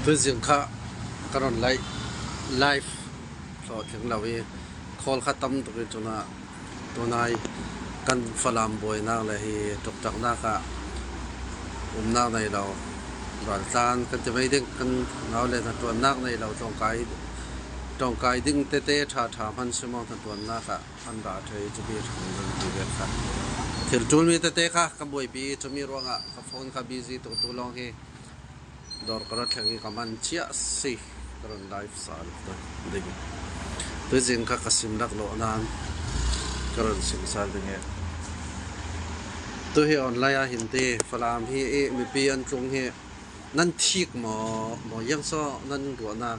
Tuzing kha ka rawn live, live hlawhtling lo hi, call kha tam tak hi chun a, tunai kan Falam buainâk le hi tuktaknâk kha umnâk nei lo, raltlan kan ti mai ding, kan nau le hna tuannâk nei lo, ṭawngkai, ṭawngkai ding tete ṭha ṭha hman si maw, hna tuannâk kha an ra thei chu bi thang ding ti vet kha. Thil tul mi tete kha ka buaipi chu mi ruangah ka phone kha busy tu tu lawng hi. Dawr ka ra thleng hi ka man chiah si, ka rawn live sal ta ding. Tuzing kha ka sim dak lo nan ka rawn sim sal ding e. Tu hi online a hin ti, Falam hi e, mipi an tlung hi nan thik maw, maw yang saw nan ruahna.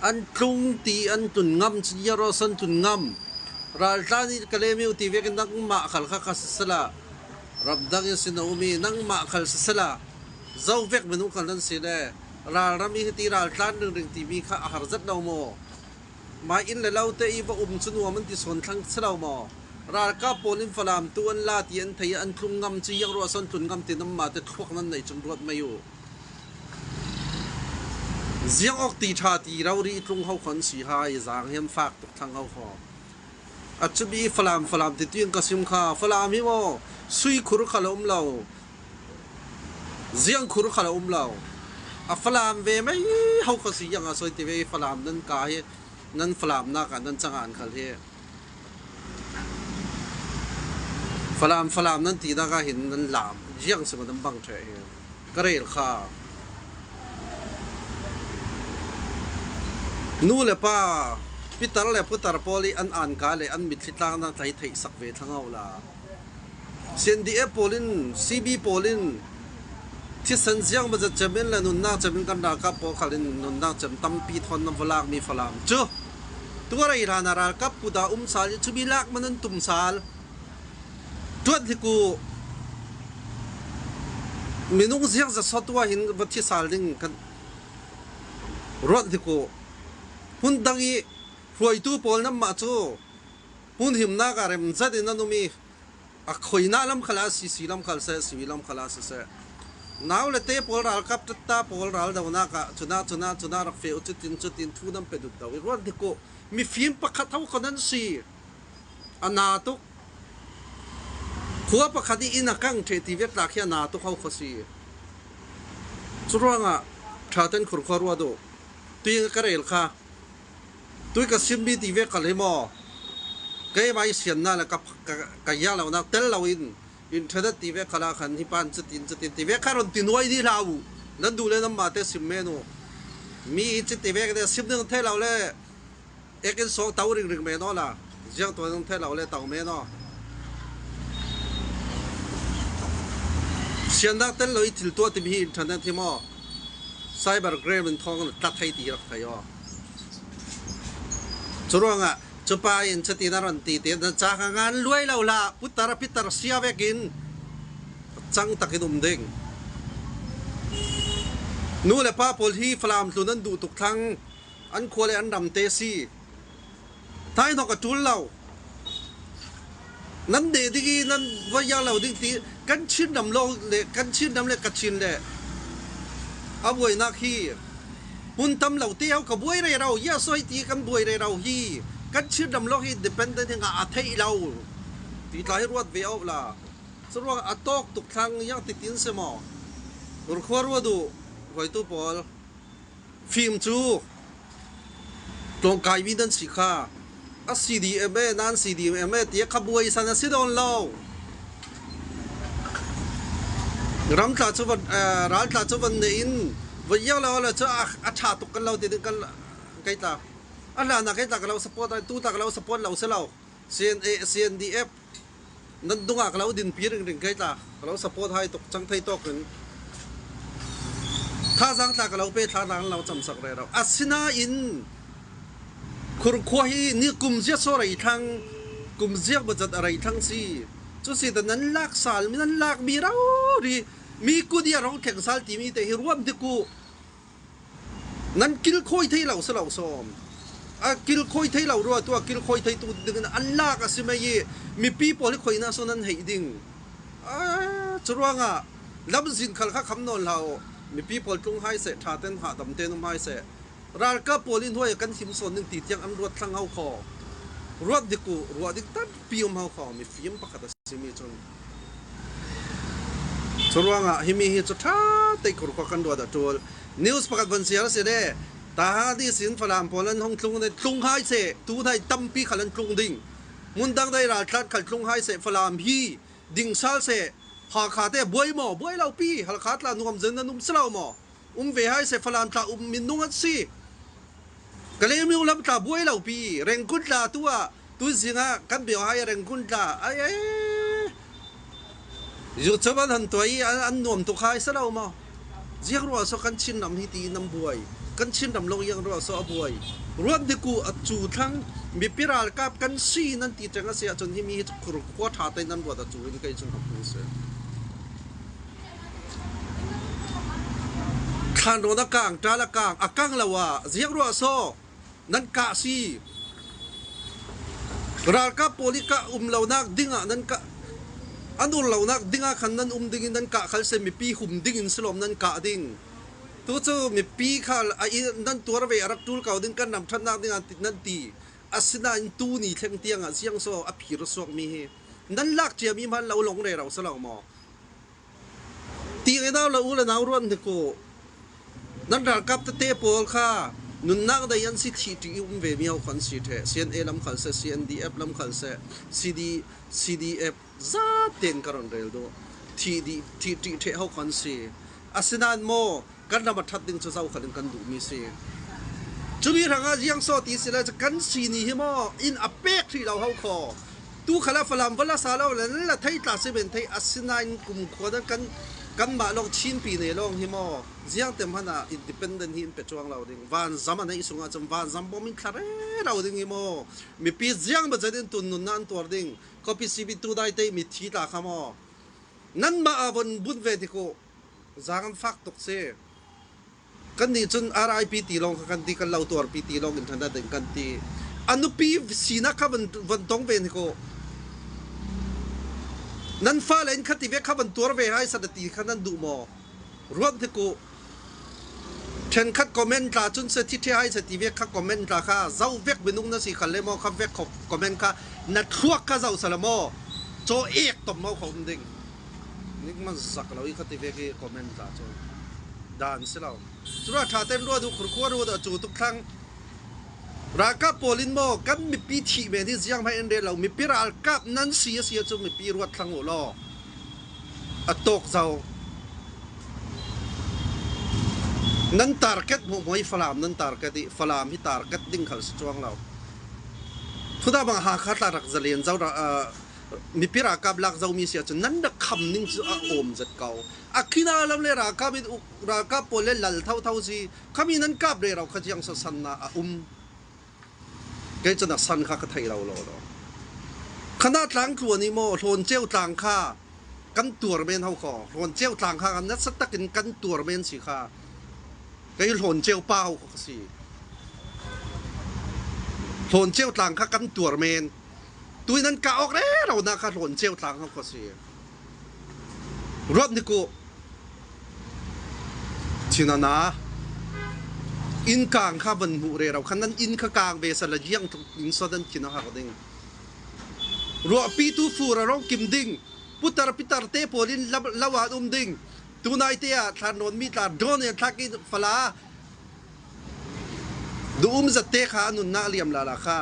An tlung ti an tun ngam, chi ya ro san tun ngam. Raltlan i ka le miu ti vekin nangmah khal kha kha sisela. Ram dang i sina umi nangmah khal sisela. Zo vek minung khal nan si le. Ralram i ti raltlan ring ring ti mi kha a har zat lo maw. Mai in le lo te i va um chu nuam an ti sawn thlang si lo maw. Ralkap pawl in Falam tu an la ti an thei an tlung ngam chi yang ro san tun ngam ti nangmah te thluak nan nei chun ruat mai u. Ziang awk ti ṭha ti rau ri tlung ho khon si hai, zang hiam fak tuk thlang ho kho. A chu bi Falam, Falam ti tiang ka sim kha, Falam hi maw, sui khur kha la um lo. Ziang khur kha la um lo. A Falam ve mai ho kha si yang a soi ti ve Falam nan ka hi, nan Falam na ka nan chang an khal hi. Falam, Falam nan ti na ka hin nan lam, ziang si ma nan bang the hi. Ka rel kha. Nu le pa, pitar le putar pawl i an an ka le an mit thli tlang na thai thei sak ve thlang au la. C N D F pawl in, C B pawl in, thisan ziang ba zat chamin le nunna chamin kan ralkap pawl khal in nunna cham tampi thawn nan va lak mi Falam chu. Tu rei rana ralkap puda um sal chu bi lak man an tum sal. Tuat hi ku minung ziak za sawt ua hin va thi sal ding kan ruat hi ku. Hun dang i hruaitu pawl nan mah chu hun himna ka rem zat in an um i a khoina lam khala si si lam khal se si lam khala si se. Nau le te pawl ralkap tatta pawl ral dona ka chuna chuna chuna rak fe u chutin chutin thu nan pe dut dau i ruat hi ku. Mi fim pakhat hau ko nan si. A na tuk. Khua pakhat i in a kang the ti vek tlak hi a na tuk hau kho si. Chu ruangah ṭha ten khur kho ruat u. Tui ka rel kha. Tui ka sim mi ti vek kal hi maw. Keimah i sianna le ka, ka, ka ya lo na tel lo in. Internet ti vek khala khan hi pan chutin chutin ti vek kha rawn ti nuai ni hlau. Nan du le nan mate sim men u. Mi i chi ti vek de sim ding the lo le. Ek in sawng tau ring ring mai naw la, ziang tua nang thei lo le tau mai naw. Sian dak tel lo i thil tua ti mi hi internet hi maw. Cyber crime in thawng tlat thei ti rak thei aw. Chu ruangah, chu pa in chati na ran ti te na cha kha ngan luai lo la, putar pitar sia vekin. Chang takin um ding. Nu le pa pawl hi Falam tlun an duh tuk thlang. An khua le an ram te si. Thai nawk a tul lo. Nan de ding i nan va ya lo ding ti, kan chin ram lo le, kan chin ram le ka chin le. A buai nak hi. Hun tam lo te au ka buai rei rau, ya soi ti kan buai rei rau hi. Kan chin ram lo hi dependent hi nga a thei lo. Ti tlai ruat ve au la. Chu ruang a tawk tuk thlang yang ti tin se maw. Ur khua ruat u, hoi tu pawl. Fim chu tlawngkai mi nan si kha. A C D M e, nan C D M e, tia kha buai san a si dawn lo. Ram tla chu van, eh, ral tla chu van ne in, van yang lo la chu a, a ṭha tuk kan lo ti ding kan, kai tla. A hla na kai tla ka lo support, tu tla ka lo support lo se lo. C N A, C N D F. Nan dunga ka lo din pi ring ring kai tla, ka lo support hai tok chang thei tok in. Tha zang tla ka lo pe tla nang lo cham sak re ro. A sina in khur khua hi ni kum zia so rei thang, kum zia ba zat a rei thang si. Chu si ta nan lak sal mi nan lak mi rau ri. Mi ku dia rong kheng sal ti mi te hi ruam di ku. Nan kil khoi thei lo sa lo sawm. A kil khoi thei lo ruat tu, a kil khoi thei tu ding in an lak a si mai i, mipi pawl hi khoina sawn an hei ding. A, chu ruangah, lam zin khal kha kham nawn hlau. ມີປີໂພລທຸງໄຮເສະ ທາເຕັນຫາດຳເຕນອຸມໄຮເສະ ຣາລກາໂພລິນຫ້ວຍກັນຫິມໂຊນໜຶ່ງຕີຕຽງອັນຣວດທັງເຮົາຄໍ ຣວດດິກູ ຣວດດິກຕັນປີອຸມເຮົາຄໍ ມີຟີມປະກາດຊິມີຊົນ ຊະລວງອະ ຫິມີຫິຈຸທາເຕກຸຣຄວາກັນດວດອະໂຕລ ນິວສປະກາດວັນເຊຍລະເຊເດ ຕາຫາດີສິນຝຣັ່ງໂພລັນຫ້ອງທຸງໃນທຸງໄຮເສະ ຕູໄນຕຳປີຂະລັນທຸງດິງ ມຸນດັງໄດຣາລທາດຂະລັນທຸງໄຮເສະ ຝຣັ່ງພີ ດິງຊາລເສະ ຫາຄາເຕ ບວຍໝໍ ບວຍເຫຼົ່າປີ ຫາລະຄາດລານວມເຈີນນະນຸມສະເຫຼົ່າໝໍ ອຸມເວໄຮເສະ ຝຣັ່ງຕາອຸມມິນນຸງອັດຊີ ກະເລມິວລຳຕາບວຍເຫຼົ່າປີ ແຣງກຸນຕາຕົວ ຕຸຍຊິງຫະ ກັນບຽວໄຮແຣງກຸນຕາ ອາຍ ຢູຊະບັນຫັນຕົວອີ ອັນ ອັນນວມຕຸກໄຮສະເຫຼົ່າໝໍ ຢຽງຣວໂຊ ກັນຊິນນຳຮີຕີນຳບວຍ ກັນຊິນນຳລົງຢຽງຣວໂຊອະບວຍ ຣວນດິກູອະຈູທັງ ມີປິຣາລກາບກັນຊີ ນັນຕີແຈງອາເຊຍ ຈົນທີ່ມີເຮັດຄຸຣຄວາທາໄຕນຳລວດອະຈູ ເຫັນໄກຈົນກັບພູເສ ຄານໂນນອາກາງ ຕາລະກາງ ອາກາງລະວາ ຢຽງຣວໂຊ ນັນກະຊີ ຣາລກາໂປລິກະອຸມເຫຼົ່ານາກດິງອະ ນັນກະ ອະນຸນເຫຼົ່ານາກດິງອະ ຄັນນັນອຸມດິງ ນັນກະຄັນເຊ ມີປີຫຸມດິງ ອິນສະຫຼອມ ນັນກະດິງ ຕູຈູ ມີປີຄາລ ອາ ອີ ນັນຕົວລະເວ ອາລັກຕູລເກົາດິງ ກັນນຳທັດນາກດິງ ອາ ຕິດນັນຕີ ອາຊິນາ ອິນຕູນີ ແທງຕຽງອະ ຊຽງໂຊ ອະພີຣະຊວກມີເຮ ນັນລາກເຈຍມີມັນ ເຫຼົ່າລົງເຣ ເຫຼົ່າສະເຫຼົ່າໝໍ ຕີໄອນາວລະອູລະນາວຣວນເທໂກ ນັນດາກັບຕະເຕໂປລຄາ ນຸນນາງໄດຍັນຊິທິຕິອຸມເວມີເຮົາຄອນຊີເທ ຊີເອັນເອ ລຳຄັນເສ ຊີເອັນດີເອັຟ ລຳຄັນເສ ຊີດີ ຊີດີເອັຟ ຊາເຕັນກະຣອນເຣລໂດ ທີດີ ທີ ທີເທເຮົາຄອນຊີ ອາຊິນານໂມ ກັນນຳມາທັດດຶງຈະເຈົ້າຂະເລັງກັນດຸມີຊີ ຈຸລີທາງອາຈຽງໂຊຕີສິລາຈະກັນຊີນີຫິມໍ ອິນອະເປກທີລາວເຮົາຄໍ ຕູຄະລາຟະລາມວະລາສາລາວ ແລະ ລະໄທຕາຊິເບນໄທ ອາຊິນານກຸມຂົວນັ້ນກັນ ກັນມາລອງຊີນປີເນລອງຫິມໍ ຈຽງເຕັມຫັ້ນນະ ອິນດີເປັນເດັນຫີນເປຈວງລາວດິງ ວານຊຳອະໄນສຸງອາຈຳ ວານຊຳບໍ່ມີຄະເຣລາວດິງຫິມໍ ມີປີຈຽງບະຈະເດັນຕຸນນຸນນານຕົວດິງ ກໍປີຊີວິດຕູໄດເຕມີທີຕາຄະມໍ ນັ້ນມາອາວົນບຸນເວທີໂກ ຈາງອັນຟາກຕົກເຊ ກັນນີ້ຈົນອາຣອາຍປີຕີລອງ ຄັນຕີກັນເລົ່າຕົວປີຕີລອງ ອິນເຕີເນັດເປັນກັນຕີ ອະນຸປີສີນະຄະວັນ ວັນຕົງເວນໂກ ນັນຟ້າແລນຄະຕິເວກຄະວັນຕົວເວໄຮສະດະຕີ ຄະນັນດຸໝໍ ຣວມເທໂກ ເທັນຄັດຄອມເມັນຕາຈຸນເສທິເທໄຮສະຕິເວກຄະຄອມເມັນຕາຄະ ເຈົ້າເວກເວນຸງນະສີຄັນເລໝໍ ຄະເວກຄອມເມັນຄະ ນະທວກຄະເຈົ້າສະລະໝໍ ໂຈເອກຕົມເມົາຂອງເດັງ ນິກມັນສັກລາວອີກຄະຕິເວກຄອມເມັນຕາໂຈ ດານເສລາວ ສຸລາທາເຕັນລົວດູ ຄຸຣຄົວໂຣດອະຈູທຸກຄັ້ງ ຣາກາບໂປລິນໂມ ກັນມີປີຖີເມນີຈຽງໄພເອັນເດລາວ ມີປີຣາລກາບນັນເສຍເສຍ ຈຸມມີປີຣວດທັງໂອລໍ ອະໂຕກເຈົ້າ ນັນຕາເກັດໂມໂມຍຟະລາມ ນັນຕາເກັດ ຟະລາມຮີຕາເກັດດິງຄັນສະຈວງລາວ ພຸດທະບັງຫາຄາຕາລັກຈະເລນເຈົ້າ ເອີ ມີປີຣາກາບລັກເຈົ້າມີເສຍ ຈະນັນດະຄຳນິງຈະອະໂອມຈັດເກົາ ອາຄີນາລຳເລລາກາບ ລາກາບໂປເລນລາລເທົາເທົາຊີ ຄຳມີນັນກາບເລລາວ ຄະຈຽງສະສັນນາອະອຸມ ໄກຈະນະສັນຄາກະໄທລາວລໍລໍ ຄະນະຕາງຕົວນີ້ໂມ ໂຫຼນເຈວຕາງຄາ ກັນຕົວເມນເຮົາຂໍ ໂຫຼນເຈວຕາງຄາ ກັນນັດສະຕະກິນກັນຕົວເມນສີຄາ ໄກໂຫຼນເຈວປາວຂໍກະສີ ໂຫຼນເຈວຕາງຄາກັນຕົວເມນ ຕຸ້ຍນັ້ນກະອອກແລ້ວນະຄະ ໂຫຼນເຈວຕາງເຮົາຂໍສີ ຣອດນິໂກ ຊິນານາ ອິນກາງຄະວັນມຸເຣລາວ ຄັນນັ້ນອິນຄະກາງເວສະລະຢຽງ ອິນຊອດນັ້ນກິນອາຫາຣດິງ ຣວະປີຕູຟູລະລອງກິມດິງ ປຸດຕາລະປິດຕາລະເຕໂປລິນ ລະ ລະຫວານອຸມດິງ ຕູນາຍເຕຍ ທານໂນນມີຕາ ໂດເນນທາກິນຟະລາ ດຸອຸມຈະເຕຄາອະນຸນນະລຽມລາລາຄາ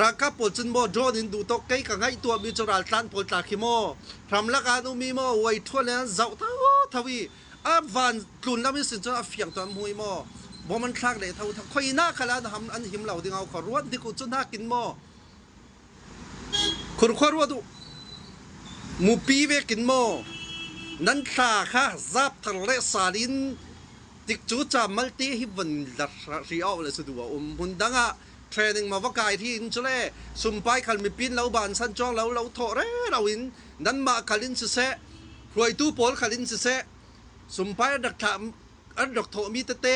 ຣາກາໂປລຈຶ່ນໂມ ໂດນິນດູຕົກໄກກະໄງຕົວມີຈະລາລຕານໂປລຕາຄີໂມ ທຳລະການອຸມີໂມ ໄວທົວແລນເຈົ້າເທົາທະວີ ອາບວານຕຸນລະມີສິນຈົນອາຟຽງຕອນຫຸຍໂມ ບໍ່ມັນທາກເດເທົາ ຄອຍນາຄະລານຫຳອັນຫິມເຫຼົ່າດິງເອົາຂອລວນດິກຸຈຸນຫາກິນໂມ ຄຸນຄວາຣວດ ໝູປີເວກິນໝໍ ນັນທາຄະ ຊາບທະເລສາລິນ ຕິກຈູຈາມມາລະເຕຫິບວັນລັດທະຣິອອກ ແລະ ສະດູອາອຸມ ຮຸນດັງອະ ເທຣນິງມາວະກາຍທີ່ອິນຊູເລ ຊຸມປາຍຄັນມີປິນລາວບານ ຊັນຈອງລາວ ລາວເທາະເຣ ລາວອິນ ນັນມາຄາລິນຊິເຊ ພວຍຕູໂປລຄາລິນຊິເຊ ຊຸມປາຍອັນດັກຖາມ ອັນດັກໂທມີຕະເຕ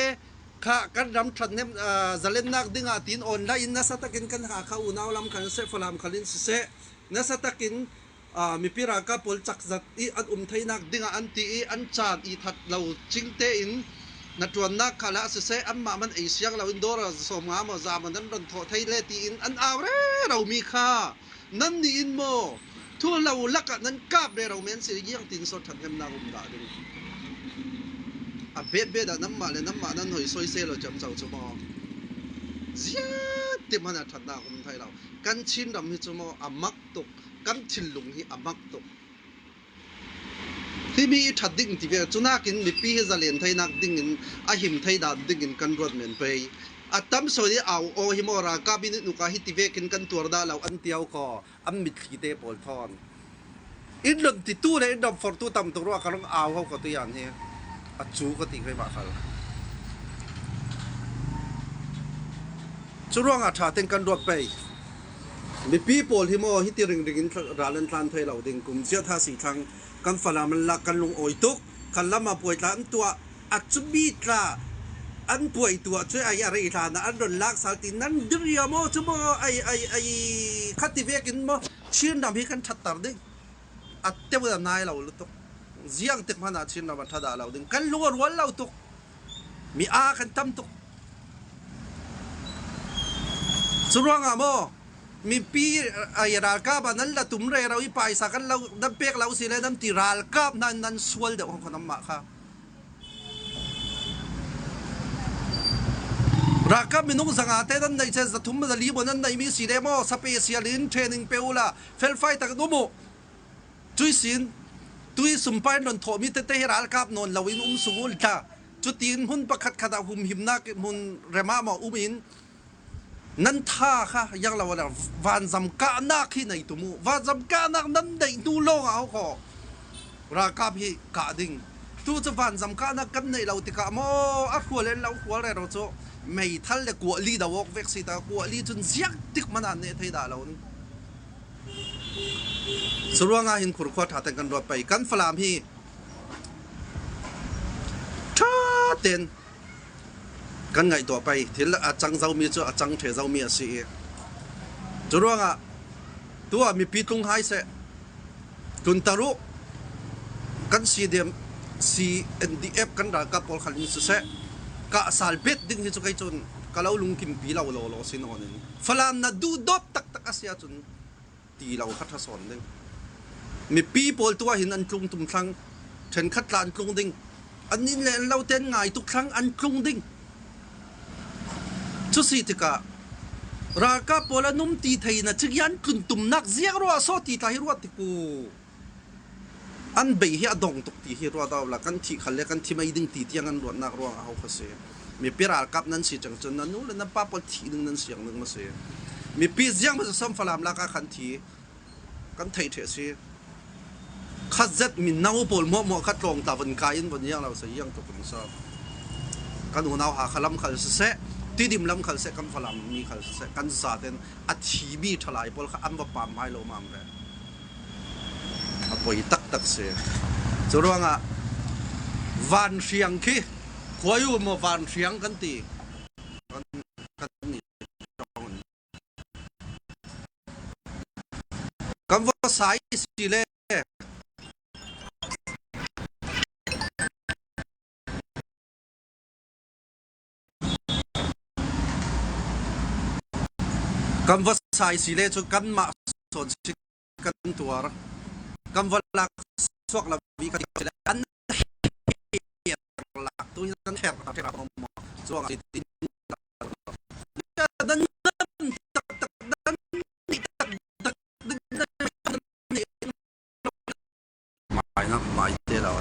ຄະກັນດຳທັນເນມ ອາ ຈະເລັນນາກດຶງອາຕິນອອນລາຍນະສະຕະກິນກັນຫາຄາອູນາວລຳຄັນເຊ ຟະລາມຄາລິນຊິເຊ ນະສະຕະກິນ ອາ ມີປີຣາກາບໂປລຈັກຈັດອີ ອັນອຸມໄທນາກດິງອາ ອັນຕີອີ ອັນຈານອີ ທັດເລົາຈິງເຕອີນ ນະຕວນນາກຄາລະເສເສ ອຳມະມັນເອຊຽງເລົາອິນໂດຣາ ສອມງາມຈາມະນັນດອນໂທໄທເລຕີອີນ ອັນອາວເຣເລົາມີຄາ ນັ້ນນີອິນໂມ ທຸເລົາລັກອະນັນກາບເຣເລົາແມ່ນຊິລະຢ້ຽງຕີນສົດທັນແຮມນາອຸມດາດຶງ ອາເບດເບດອາ ນຳມະເລນຳມະນັ້ນຫອຍຊອຍເຊໂລຈຳເຈົ້າຈຸມອ ຈຽດຕິມະນາທັນນາອຸມໄທເລົາ ກັນຊິນດຳຮີຈຸມອ ອາມັກ ຕົກ ກັນທິນລຸງຮີອາມັກຕົກ ຮີມີອີທັດດິງຕິເວ ຈຸນາກິນມີປີຮີຈະເລນໄທນາກດິງອິນ ອາຫິມໄທດານດິງອິນກັນລວດແມ່ນເປຍ ອາຕຳໂຊດີອາວໂອຫິມອຣາກາບິນິນຸກາຫິຕິເວກິນກັນຕົວດາລາວອັນຕຽວກໍ ອຳມິດຄີເຕໂປລທອນ ອິນດົນຕິຕູເນ ອິນດອມຟໍລຕູຕຳຕົກຣວກະລົງອາວເຮົາກໍຕຸຍານເຮ ອາຈູກໍຕິໄຄມາຄັນ ຈຸຣວງອາທາເຕັງກັນລວດໄປ ມີປີໂປລຫິມອ ຫິຕິຣິງຣິງ ລາລັນທານໄທເລົາດິງກຸມເຊຍທາສີທັງ ກັນຟາລາມັນລາກັນລຸງໂອຍຕຸກ ຄັນລະມາປ່ວຍຕາອັນຕົວ ອັດຈຸບີຕາ ອັນປ່ວຍຕົວ ຊ່ວຍໄອອາເຣທານ ອັນດົນລາກສາວຕີນ ນັ້ນດິເຣຍໂມ ຊະໂມ ໄອ ໄອ ໄອ ຄັດຕິເວກິນໂມ ຊຽນດຳຮີກັນທັດຕາເດ ອັດເຕວະນາຍເລົາລຸຕົກ ຈຽງເຕັກມານາຊຽນດຳອັນທະດາເລົາດຶງ ກັນລຸງອະຣວນເລົາຕົກ ມີອາຄັນຕຳຕົກ ສະຫຼວງອາໂມ ມີປີ ອາຍາດາກາບາ ນັ້ນລະຕຸມເຣເລົາອີປາຍສາກັນເລົາ ນຳເປກເລົາຊິແລ ນຳຕິລາລກາບ ນັ້ນ ນັ້ນຊວນເດວຂອງນຳມະຄະ ລາກາບມີນຸງສະຫງາເຕ ນັ້ນໃນເຊສະທຸມມະດາລີໂມ ນັ້ນໃນມີສີເດໂມ ສະເປເຊຍລິນ ເທຣນິງເປວລາ ເຟລໄຟຕະກະນຸໂມ ຈຸຍສິນ ຕຸຍສຸມປາຍນອນໂທ ມີເຕເຕເຮລາລກາບ ນອນລາວິນ ອຸມສຸງອຸນທາ ຈຸຕິນ ຮຸນປະຄັດຄະດາ ຮຸມຫິມນາກ ຮຸນເຣມາມອ ອຸມິນ ນັນທາຄະ ຍັງລາວະລາ ວານຈຳກະນາກ ຄີໄນຕຸມູ ວານຈຳກະນາກ ນັນໄດນູໂລງອາວຂໍ ລາກາບຮີກະດິງ ຕູຈະວານຈຳກະນາກ ກັນໃນລາວຕິກະມອ ອາຄົວເລນລາວຄົວເລໂຣໂຈ ໄມທັນເລກົວລີດາວອກເວັກຊີຕາ ກົວລີຈຸນຈຽກຕິກມະນານເນໄທດາລາວ ສະຫຼວງອາຫິນຂຸນຂວດ ຫາແຕ່ງກັນລວດໄປ ກັນຟະລາມຮີ ທາເຕັນ ກັນໄງຕໍ່ໄປ ທີລະອາຈັງເຈົ້າມີ ຈະອາຈັງເທເຈົ້າມີອາຊີ ສະຫຼວງອາ ຕົວມີປີຕຸງຫາຍເສ ຕຸນຕາລຸ ກັນຊີເດມ ຊີເອັນດີເອັບ ກັນດາກະໂປລຄັນເສ ກະສາລເບັດ ດິງຮີຈຸໄກຈຸນ ກະລາວລຸງກິນປີລາວໂລໂລຊິນອນ ຟະລາມນະດູໂດບຕັກຕັກອາເຊຍຈຸນ ຕີເລົາຄັດທະສອນເດ້ ມີປີໂປລຕົວຫີນອັນກລຸງຕຸມທັງ ເຖິນຄັດລານກລຸງດິງ ອັນນີ້ແລນເລົາເຕັນງາຍຕຸກທັງອັນກລຸງດິງ ຈຸສີຕິກະ ລາກາໂປລະນຸມຕີໄທນະ ຈຶກຢັນກຸນຕຸມນັກ ຈຽກຣັວໂຊຕີຕາຮີຣັວຕິກູ ອັນເບຍເຮອະດົງຕົກ ຕີເຮລວດາວລະກັນທີຄັນເລກັນທີໄມດຶງຕີຕຽງອັນລວດນັກລວງເຮົາຄະເສ ມີເປຣາກັບນັ້ນຊິຈັງຈົນນະນູລະນະປາປອນທີໜຶ່ງນັ້ນສຽງໜຶ່ງມາເສ ມີປີຈຽງມາຈະຊອມຝຣັ່ງລາກາຄັນທີ ກັນໄທເທເສ ຄະເຈັດມີເນົາໂປລມໍະໆ ຄັດລອງຕາວັນກາຍອິນວັນຍາງລາວສະຍຽງຕົກເປັນຊາ ກັນຫົວນາວຫາຄະລຳຄັນເສ ຕິດິມລຳຄັນເສ ກັນຝຣັ່ງມີຄັນເສ ກັນສາເຕັນ ອະທີມີທະລາຍໂປລຄະ ອຳວ່າປາມໄມ້ໂລມາມແລ ອະປອຍຕັກຕັກເສ ຈະລວງອະ ວານສຽງຄີ ຄວາຍຢູ່ມາວານສຽງກັນຕີ ກຳວ່າສາຍສີແລ ກຳວ່າສາຍສີແລ ຈະກັນມາສອນຊິກັນຕົວ ກຳວ່າລາກສວກລະວີກັນແລ ອັນເຮລາກຕຸຍນັ້ນແທບ ແທບ ສວກ ມາຍນະ ມາຍເຕລາວ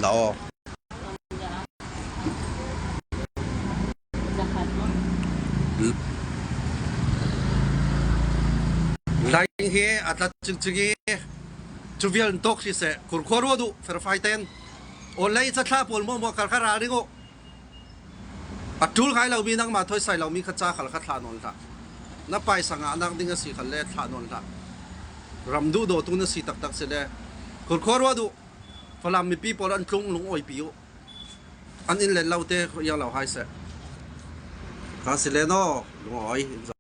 ລາວ ລາຍເຮ ອາຕັດຈຶ່ງຈຶ່ງເອ ຈະວຽນຕົກຊິເສ ຄຸນຄົວລົວດຸ ເຟຣຟາຍເຕັນ ໂອໄລຊະທາໂປລມໍ່ມໍ່ ຄັນຄະລາລິໂງ ອະຕູລໄຄລາວມີນັງມາ ຖອຍໃສ່ລາວມີຂະຈາ ຄັນຄະທານອນທາ ນະປາຍສະຫງ່ານັກດິງອະສີຄັນແລ ທະໜົນລະ ຣຳດູໂດຕຸນອະສີຕັກຕັກເສແລ ຄົນຄົນວ່າດຸ ຝຣັ່ງມີປີປອນອັນຄົງລຸງອອຍປີໂອ ອັນອິນແລນເລົ່າເຕ ຢ່າເລົ່າຫາຍແສ ຄາເສແລນໍ ລຸງອອຍ